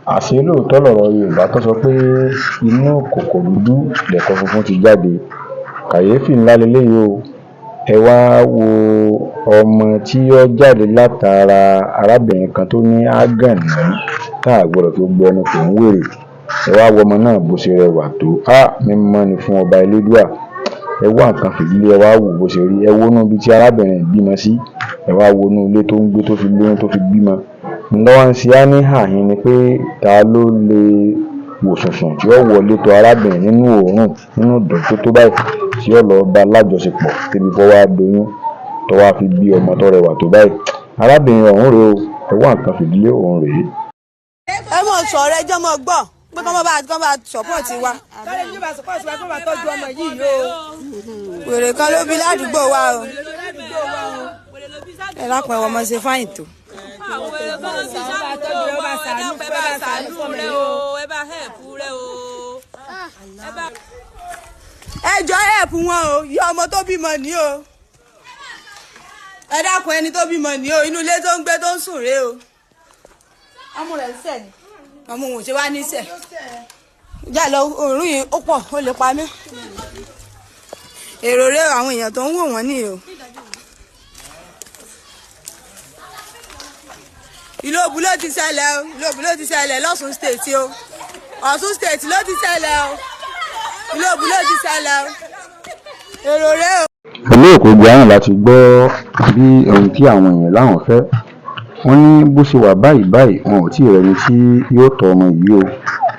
Àṣé lóòótọ́ lọ̀rọ̀ Yorùbá tó sọ pé inú ìkòkò dúdú lẹ̀kọ funfun ti jáde. Kàyéfì ńlá leléyìí o. Ẹ wá wo ọmọ tí ó jáde látara arábìnrin kan tó ní ágànná, tá a gbọ́dọ̀ fi gbogbo ẹnu pè ń wèrè. Ẹ wá wo ọmọ náà bó ṣe rẹwà tó. Mímọ́ ni fún ọba Elédùà. Ẹ wá nǹkan fìdílé, ẹ wá wò bó ṣe rí. Ẹ wo inú ibi tí arábìnrin yìí bímọ sí. Ẹ wá wo inú ilé tó ń gbé tó fi lóyún tó fi bímọ. Ǹ wá ń ṣe á ní àhín ni pé ta ló lè wò sùnsùn tí ó wọlé tọ̀ arábìnrin nínú òórùn, nínú ìdọ̀tí tó báyìí, tí ó lọ bá lájọṣepọ̀ débi kó wá doyún tó wá fi bí ọmọ tó rẹwà tó báyìí? Arábìnrin ọ̀hún rèé o. Ẹ wá nǹkan fìdílé, òun rèé. Ẹ mọ̀ sọ̀rọ̀, ẹjọ́ mọ̀ gbọ́ pé kọ́ bá support wa. Kọ́lé ní bá support wa, kó bá tọ́jú ọmọ yìí o. Wèrè kan ló bí ládùúgbò wa o. Ẹ lápẹ̀ wọ́n mọ̀ ṣe fine tó. Àwọn èrè kan ló ti sádùúgbò wa. Ẹ dákun, ẹ bá ṣàánú rẹ o, ẹ bá help rẹ o. Ẹ bá. Ẹ jọ, help wọn o. Yọ ọmọ tó bímọ ní o. Ẹ dákun, ẹni tó bímọ ní o. Inú ilé tó ń gbé tó ń sùn rèé o. Ọmọ rẹ̀ ń sẹ̀ ni. Ọmọ òun ṣe wá níṣẹ́ já lọ. Òórùn yìí ó pọ̀, ó lè pa mí. Èrò rẹ, àwọn èèyàn tó ń wò wọ́n nìyí o. Ìlú Òbú ló ti ṣẹlẹ̀ o. Ìlú Òbú ló ti ṣẹlẹ̀ lọ́sùn State o. Ọ̀ṣun State ló ti ṣẹlẹ̀ o. Ìlú Òbú ló ti ṣẹlẹ̀ o. Èrò rẹ o. Pẹ̀lú òkògbè àrùn láti gbọ́ bí ohun tí àwọn èèyàn láwọn fẹ́. Wọ́n ní bó ṣe wà báyìí báyìí, wọn ò tí ì rẹ́ni tí yóò tọ́ ọmọ yìí o.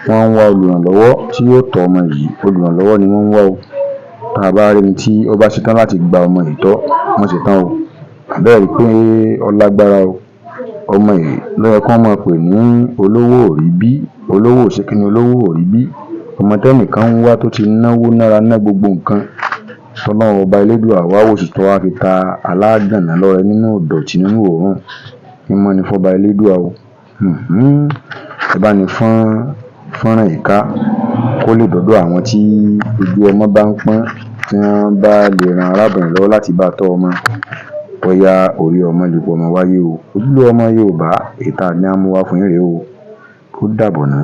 Wọ́n ń wá olùrànlọ́wọ́ tí yóò tọ́ ọmọ yìí. Olùrànlọ́wọ́ ni wọ́n ń wá o. Tá a bá rẹ́ni tí ó bá ṣetán láti gba ọmọ yìí tọ́, wọ́n ṣetán o. Àbẹ́ẹ̀ rí i pé ó lágbára o. Ọmọ yìí ló yẹ kí wọ́n máa pè ní olówó òrí bí, olówó òṣèkínní, olówó òrí bí. Ọmọ tẹ́nìkan ń wá tó ti náwó nára ná gbogbo nǹkan, tọ́lọ́run ọba Elédùà wá wò sí, tó wá fi ta alágànná lọ́rẹ nínú ìdọ̀tí, nínú òórùn. Mímọ́ ni fọ́ba Elédùà o. Ẹ bá ní fọ́n fọ́nrán yìí ká kó lè dọ́dọ̀ àwọn tí ojú ọmọ bá ń pọ́n, tí wọ́n bá lè ran arábìnrin lọ́wọ́ láti bá tọ́ ọmọ, bóyá orí ọmọ lè pọmọ wáyé o. Ojúlówó ọmọ Yorùbá, èyí tá a ní á mú wá fún yín rèé o. Ó dàbọ̀ ná.